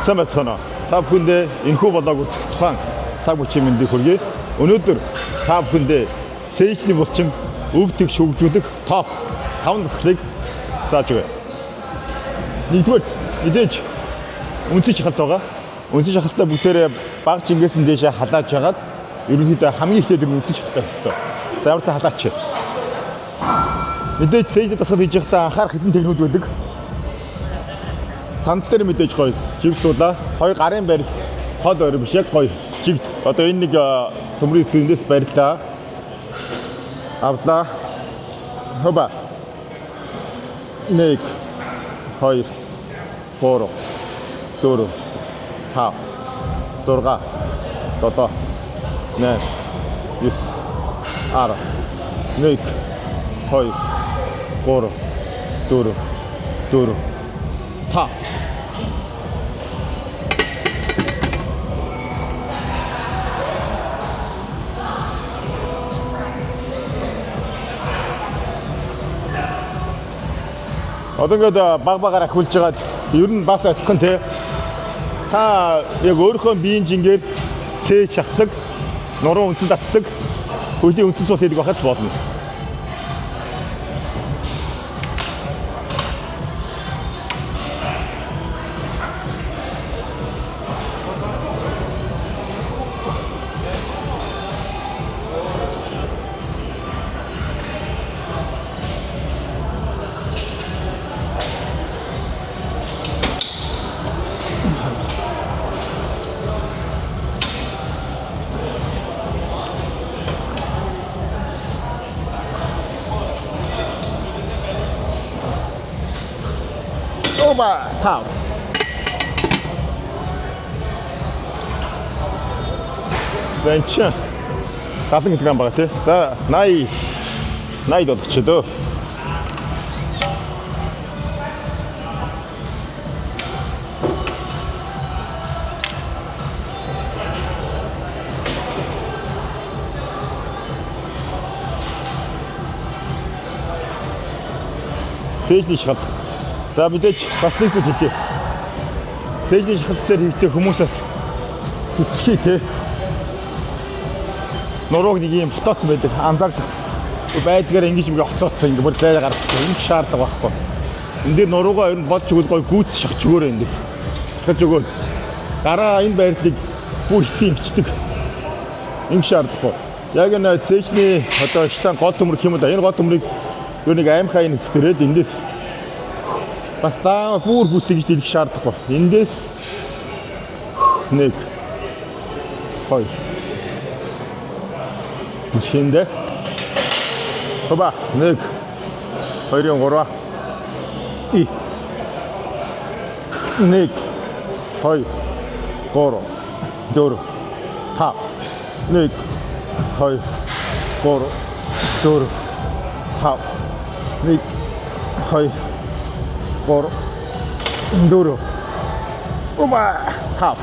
Сайн байцгаана уу? Та бүхэндээ энэхүү болоог үзэх тухайн цаг мөчийн мэндийг хүргэе. Өнөөдөр та бүхэндээ цээжний булчин өв тэгш хөгжүүлэх топ 5 дасгалыг зааж өгье. Нэгдүгээр, мэдээж үндсэн шахалт байгаа. Үндсэн шахалтаа бүгдээрээ баг жингээсэн дээшээ халааж хагаад ерөнхийдөө хамгийн ихтэй тэр үндсэн шахалт байх ёстой. За, ямар ч халаач. Мэдээж цээжний дасгал хийж байхдаа анхаарах хэдэн техникүүд байдаг. Санд дээр мэдээж гоё жигдсуулаа. Хоёр гарын барилт, хол ойр биш, яг гоё жигд. Одоо энэ нэг төмрийн хэсгээс барилаа. Авлаа. Хоба. 1 2 3 4 5 6 7 8 9 10 1 2 3 4 4 5. Одоо ингээд баг багаар ахиулж байгаад ер нь бас адилхан те. Та яг өөрийнхөө биеийн жингээр сэж шахдаг, нуруу үндсэн татдаг, хөлийн үндсэн суул хийдэг байхад болно. Оба, тав. Бенч 70 кг байгаа тий. За, 80 80 болгочих дөө. Цээжний шахалт. За, мэдээж бас нэг зүйл хэлье. Цээжний шахалт дээр хийхдээ хүмүүс бас хэтэрхий те. Нурууг нэг юм хотооцсон байдаг. Анзаарч байдгаар ингэж ингэ хоцооцсон, ингэ бүр зай гаргах. Ингэ шаардлага байхгүй. Энд дээр нуруугаа ер нь болж өгвөл гоё гүйц шахаж өгөөрэй эндээс. Шахаж өгөөд гараа энэ байрлалыг бүр хэтэрхий ингэчдэг. Ингэ шаардлагагүй. Яг энэ цээжний одоо штан гол төмөр гэх юм уу да. Энэ гол төмрийг ер нэг аймхаа энэ хэсгэрээд эндээс бас заа бүр гүйцэл гэж дэлгэх шаардлагагүй. Эндээс 1 2 шиндэ. Хоба 1 2 3 и 1 2 3 4 5 1 2 3 4 5 1 2 3 4 Оба, 5.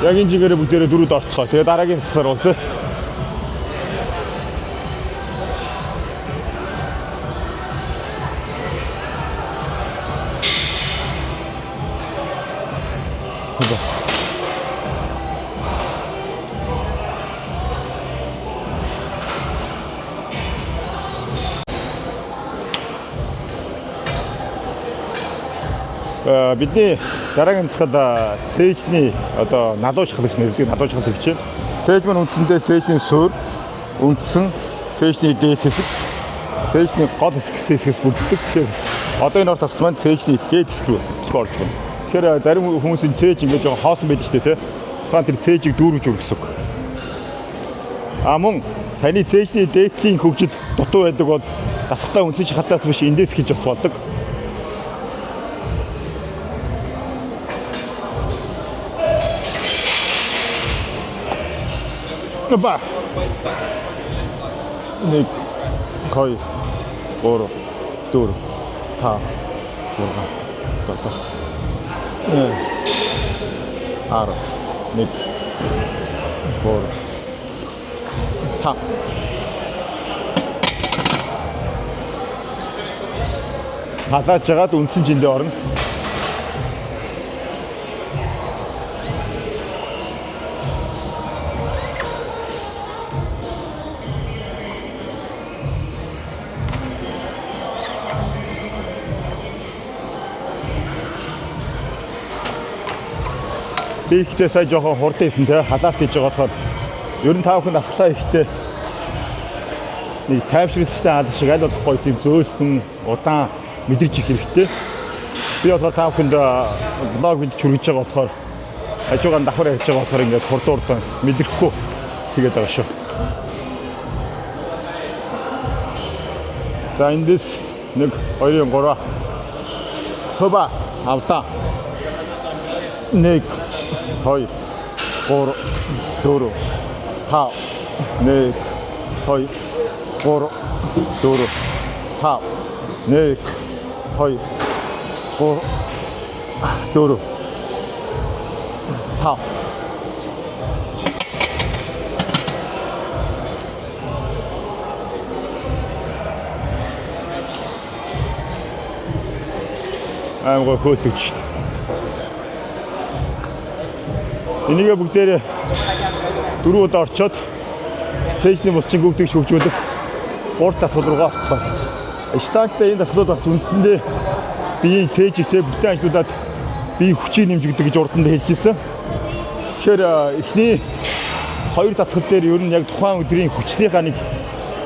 Яг энэ жигээрээ бүгдээрээ дөрүүд орцгоо. Тэгээ дараагийн дасгаар уулзъя. Бидний дараагийн дасгал цээжний одоо налуу шахал гэж нэрлэдэг, налуу шахал гэж байна. Цээж маань үндсэндээ цээжний суурь, үндсэн, цээжний дээд хэсэг, цээжний гол хэсэг гэсэн хэсгээс бүрддэг. Тэгэхээр одоо энэ ор тасгал маань цээжний дээд хэсэг рүү орж байна. Тэгэхээр зарим хүмүүсийн цээж ингэж байгаа хоосон байдаг шүү дээ, тэ. Тухайн тэр цээжийг дүүргэж өгөх гэсэн үг. А мөн таны цээжний дээдлийн хөгжил дутуу байдаг бол дасгалтаа үндсэн шахалтаас биш, эндээс хийж бас болдог. Ба. 1 2 3 4 5 6 7 8 10 1 3 5. Халааж жагаад үндсэн жиндээ орно. Би ихтэй сая жоохон хурдан хийсэн те, халаалт хийж байгаа болохоор ер нь та бүхэн алхалтаа ихтэй нэг тайвшруулалттай хаалт шиг аль болох гоё тийм зөөлхөн удаан мэдэрч их хэрэгтэй. Би болохоор та бүхэнд блог видео хүргэж байгаа болохоор хажуугаар давхар ярьж байгаа болохоор ингээд хурдан хурдан мэдрэхгүй хийгээд байгаа шүү. За, эндээс 1 2 3 хөба авлаа. 1 2 3 4 5 1 2 3 4 5 1 2 3 4 5. Аим гой хөөлөж шүү дээ. Энийгээ бүгдээрээ дөрөв удаа орчоод цээжний булчин гүгдэг шүүгжүүлэх гурт дасгал руугаа орцгоо. Штангтай энэ дасгалууд бас үндсэндээ биеийн цээжигтэй бүтэн ажиллуулад биеийн хүчийг нэмж өгдөг гэж урд нь хэлж ирсэн. Тэгэхээр эхний хоёр дасгал дээр ер нь яг тухайн өдрийн хүчнийхаа нэг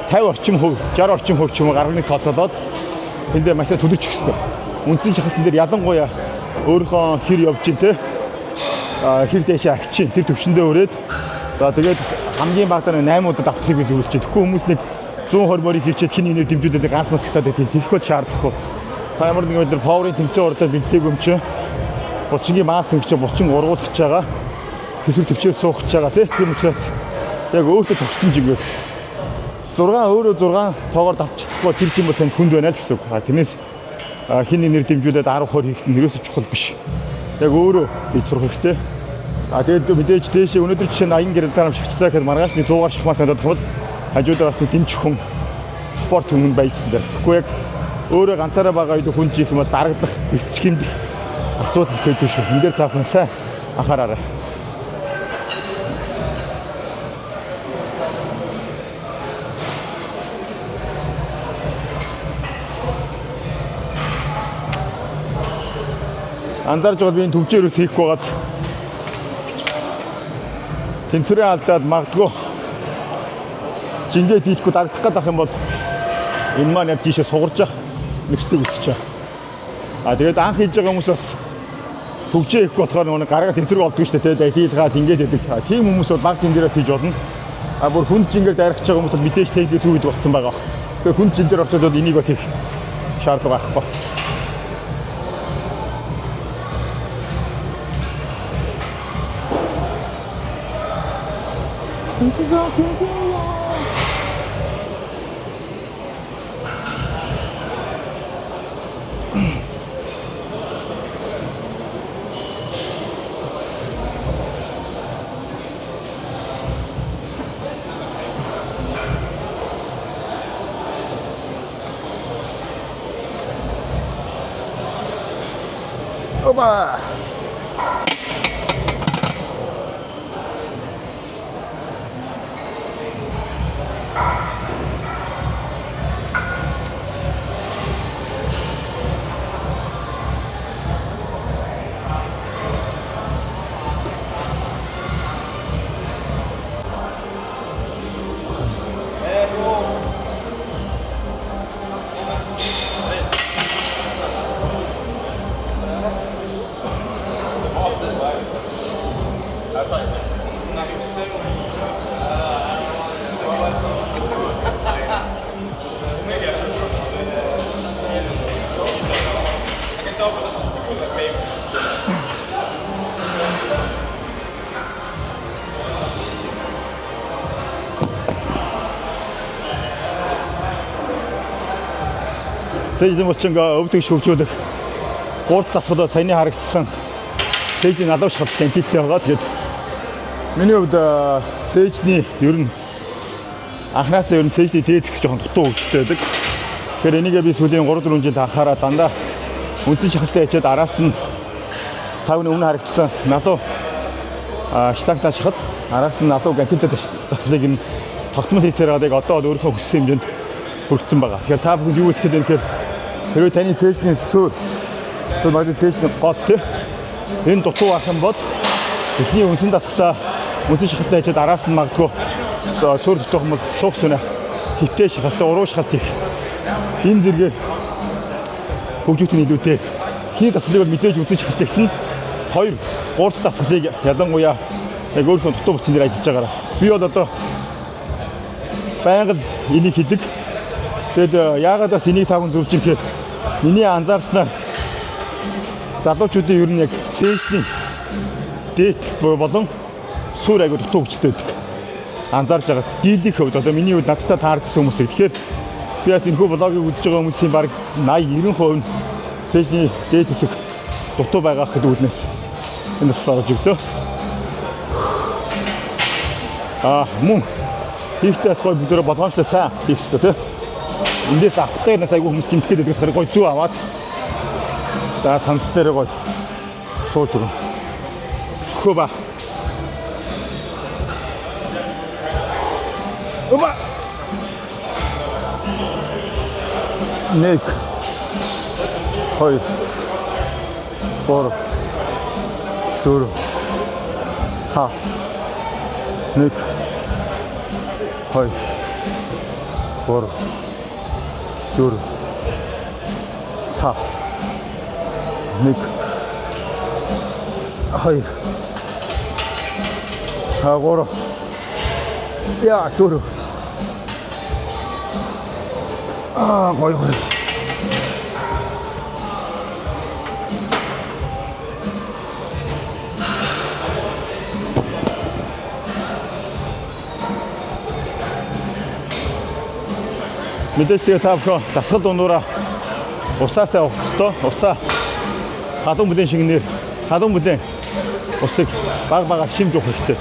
50 орчим хувь, 60 орчим хувь ч юм уу гарганы тооцоолоод эндээ маш төлөж өгөх хэрэгтэй. Үндсэн шахалтан дээр ялангуяа өөрийнхөө хэр явж ин те хэр дэшээ авчин тэр төвшөндөө өрөөд, за, тэгээд хамгийн багадаа 8 удаа давтахыг би зөвлөж байна. Тэгэхгүй хүмүүс нэг 120 морийг хийчихэд хин нэгнээр дэмжүүлээд ганц маслтаад байдаг. Тэгэх бол шаардлагагүй. Та ямар нэгэн байдлаар power ын тэмцээн ордоо бэлтээгүй юм чи булчингийн масс нэгч булчин ургуулах гэж байгаа. Төсөл төвчээр суух гэж байгаа тийм учраас яг өөртөө товчсон жигээр 6 өөрөө 6 тоогоор давчих чадахгүй тэр жин бол танд хүнд байна л гэсэн үг. А тэрнээс хин нэгнээр дэмжүүлээд 10 20 хийх нь ерөөсөө чухал биш. Яг өөрөө хийж сурах хэрэгтэй. А тэгээд мэдээж дээшээ өнөөдөр жишээ нь 80 кг шахацлаа гэхэд маргааш нэг 100-аар шахмаар надад тул хажуудаа бас нэг дэмжих хүн, спорт хүн байжсан дээр. Тэгэхгүй яг өөрөө ганцаараа байгаа үед хүн жих юм бол дараглах, бэлтгэх хэмдэх асуудал их байдаг шүү. Энэ дээр та бүхэн сайн анхаараарай. Анзаарч байгаа, би энэ төвчээр ус хийхгүй байгааз тэнцвэрээ алдаад магадгүй жингээ хийхгүй дарагдах гэдэг юм бол энэ маань яг тийшээ сугарж явах нөхцөл үүсэж байгаа. А тэгээд анх хийж байгаа хүмүүс бас төвчээ хийхгүй болохоор нөгөө гаргаа тэнцвэрг олдгүй шүү дээ. Тэгээд хийлгаад ингээд байдаг. Тийм хүмүүс бол баг жин дээрээс хийж болно. А бүр хүнд жингээр дайрах гэж байгаа хүмүүс бол мэдээж техник зүй гэдэг болсон байгаа. Тэгэхээр хүнд жин дээр очиод бол энийг бол хийх шаардлага байхгүй. Опа! Цээжний булчин өвдөг шүүгжүүлэх гурт дасгалаа саяны харагдсан цээжний налуу шахалт гэнтэлтэй байгаа. Тэгээд миний хувьд цээжний ер нь анхнаасаа ер нь цээжний дээд хэсэг жоохон дутуу хөгжилтэй байдаг. Тэгэхээр энийгээ би сүүлийн 3 4 жил анхаараа дандаа үндсэн шахалтай ячаад араас нь 5-ны өмнө харагдсан налуу шлангтай шахалт, араас нь налуу гантелтэй дасгалыг нь тогтмол хийсээр байгаад яг одоо бол өөрийнхөө хүссэн хэмжээнд хүрсэн байгаа. Тэгэхээр та бүхэнд юу хэлэх гээд байна гэхээр хэрвээ таны цээжний суурь, тэр магадгүй цээжний гол тий энэ дутуу байх юм бол эхний үндсэн дасгалаа үндсэн шахалтай ячаад араас нь магадгүй суурь дутуух юм бол суух сүнэ хитээ шахалтай уруу шахалт хийх энэ зэрэгээр хөгжүүлэх нь илүүтэй. Эхний дасгалыг бол мэдээж үндсэн шахалт эхлэн 2 3 дахь дасгалыг ялангуяа яг өөрийнхөө дутуу булчин дээр ажиллаж байгаараа. Би бол одоо байнга л энийг хийдэг. Тэгээд яагаад бас энийг та бүхэн зөвж ирэхээр миний анзаарснаар залуучуудын ер нь яг цээжний дээд болон суурь аягүй дутуу хөгжилтэй байдаг. Анзаарч байгаа. Дийлэх хувьд одоо миний хувьд надтай таарсан хүмүүс. Тэгэхээр би бас энэхүү блогийг үзэж байгаа хүмүүсийн бараг 80 90% нь цээжний дээд хэсэг дутуу байгаа гэдэг үүднээс энэ бас орж өглөө. Мөн хийхдээ бас гоё бүгдээрээ болгоомжтой сайн хийх хэрэгтэй тий. Эндээс авах дээр нас айгүй хүмүүс гимтгээд байдаг болохоор гоё зүү аваад за сандал дээр гоё сууж өгнө. Хөө ба. Оба. 1 2 3 4 5 1 2 3 4 5 1 2 3 яа 4 гоё гоё. Мэдээж тэгээ та бүхэн дасгал дундуураа усаасаа уух ёстой. Усаа халуун бүлээн шингэнээр халуун бүлээн усыг баг багаар шимж уух хэрэгтэй.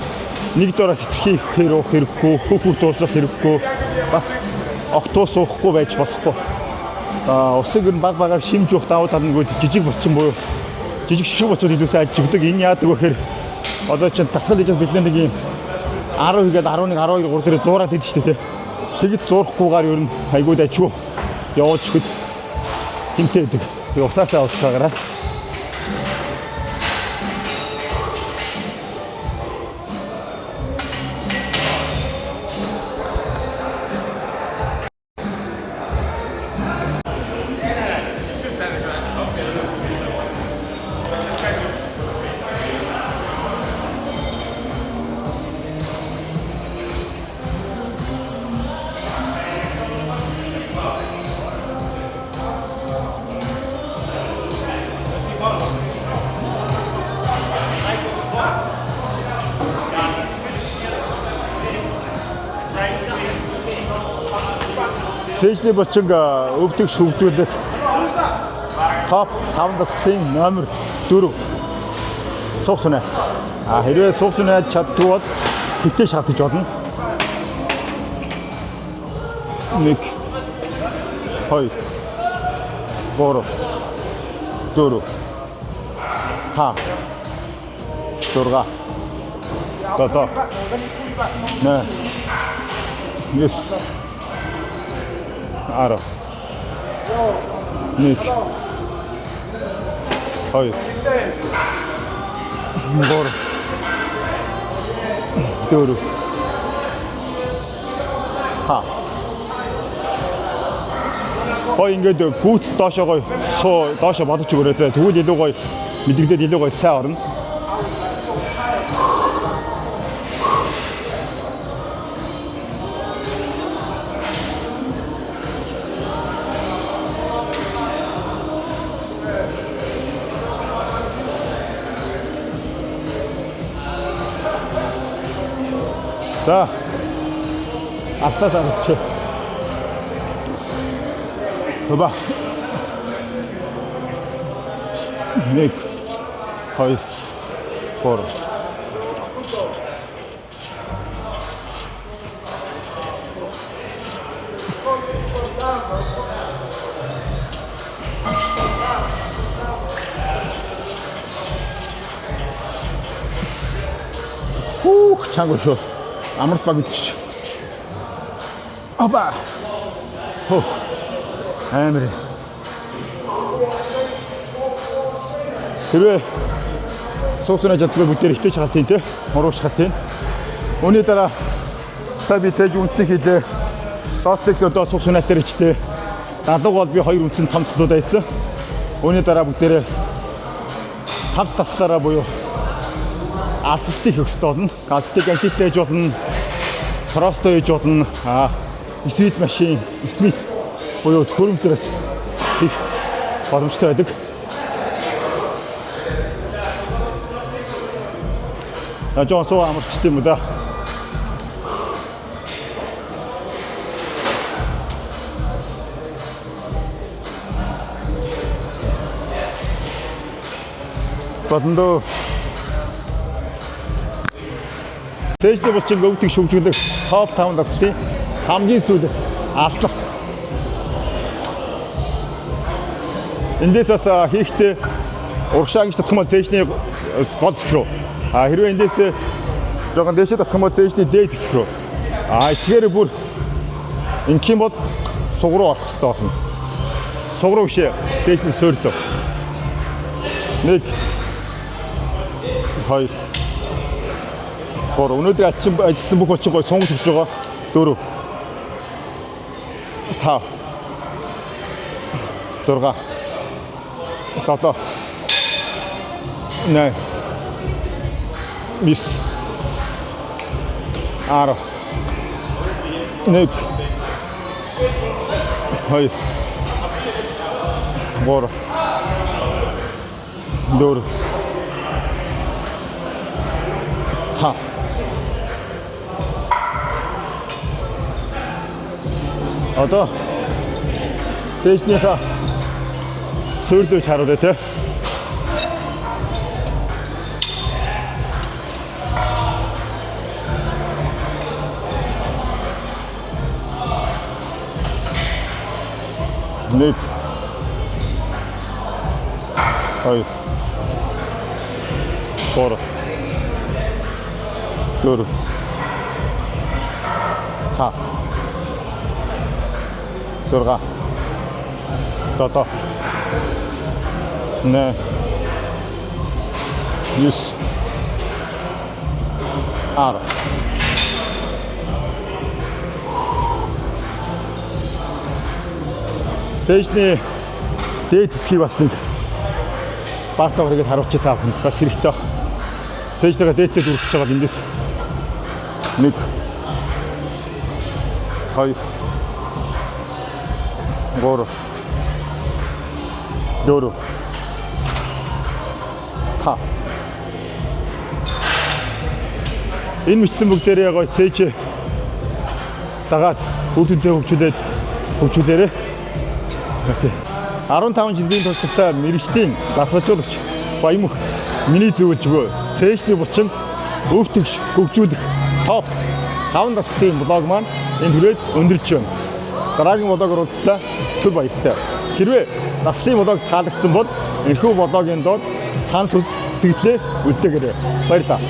Нэг дороо хэтэрхий ихээр уух хэрэггүй, хөх хөх дуусах хэрэггүй, бас огт ус уухгүй байж болохгүй. Усыг ер нь баг багаар шимж уух давуу тал нь жижиг булчин буюу жижиг ширхэг булчууд илүү сайн ажигдаг. Энэ яадаг вэ гэхээр одоо чинь дасгал хийж бид нэг юм 10 хийгээд 11, 12, 3 дээр зуураад идэв шүү дээ. Тэгэд зуурахгүйгээр ер нь айгуу дайчгүй явуулж өгөхөд тэмтэй байдаг. Тэгээ усаасаа ууцгаагаарай. Цээжний булчин өвдөгч хөгжүүлэх топ 5 дасгалын номер 4 суух сүнэ. Хэрвээ суух сүнэ чаддгүй бол хитээ шахах гэж болно. 1 2 3 4 5 6 7 8 9 10 1 2 3 4 5. Гоё ингээд гүйц доошоо гоё суу доошоо бодож өгөөрэй зэ. Тэгвэл илүү гоё мэдэгдээд илүү гоё сайн орно. За. Алтаа дарчих. Хоба. 1 2 3. Хүүх, чанга шүү. Амарт баг идчих. Опа. Хөө. Амар. Хэрвээ сууснаа чаддгүй бүгдээр хитэж хатын те. Мурууш хатын. Үүний дараа сая би цээж үндэсний хийлээ. Доотлог одоо сууснаа дээр ичтэй. Далуг бол би хоёр үндсэн том төслүүдээ хийсэн. Үүний дараа бүгдээрээ тав таслаараа буюу алсалтыг хийх хэрэгтэй болно. Алсалтыг антитэй хийж болно. Тростой хийж болно. Смит машин, смит буюу төхөөрөмжлөөс хийх боломжтой байдаг. За жоон суу амарчт юм уу да. Бодондоо Цээжний булчин өвдөг шүгжүүлэх топ 5 дасгалын хамгийн сүүл алтлах. Эндээс бас хийхдээ урагшаа гэж татах юм бол цээжний гол хэсэг рүү. А хэрвээ эндээс жоохон дээшээ татах юм бол цээжний дээд хэсэг рүү. А эсгээр бүр ингэх юм бол суг руу орох хэрэгтэй болно. Суг руу бишээ, цээжний суурлуу. 1 2 3. Өнөөдөр ажилласан бүх булчин гой сунгаж өгч байгаа. 4 5 6 7 8 9 10 1 2 3 4 5. Одоо цээжнийхээ суурлууж харуулъя те. Нэг 2 3 4 5 6 7 8 9 10. Цээжний дээд хэсгийг бас нэг бартаа хэрэгэд харуулчих та бүхэнд бас хэрэгтэй баг. Цээжнийхээ дээдсээ дүрсэж байгаа эндээс 1 2 3 4 5. Энэ мэтлэн бүгдээрээ гоё цээж дагаад үр дүнтэй хөгжүүлээрэй. 15 жилийн туршлагатай мэргэжлийн дасгалжуулагч Баямөх миний зөвлөж буй цээжний булчин өвтгөш хөгжүүлэх топ 5 дасгалын блог маань энэ хүрээд өндөрч байна. Дараагийн блогоор уулзлаа. Түр баяртай. Хэрвээ дасгалын блог таалагдсан бол энэхүү блогийн доод санал хүс сэтгэлдээ үлдээгээрэй. Баярлалаа.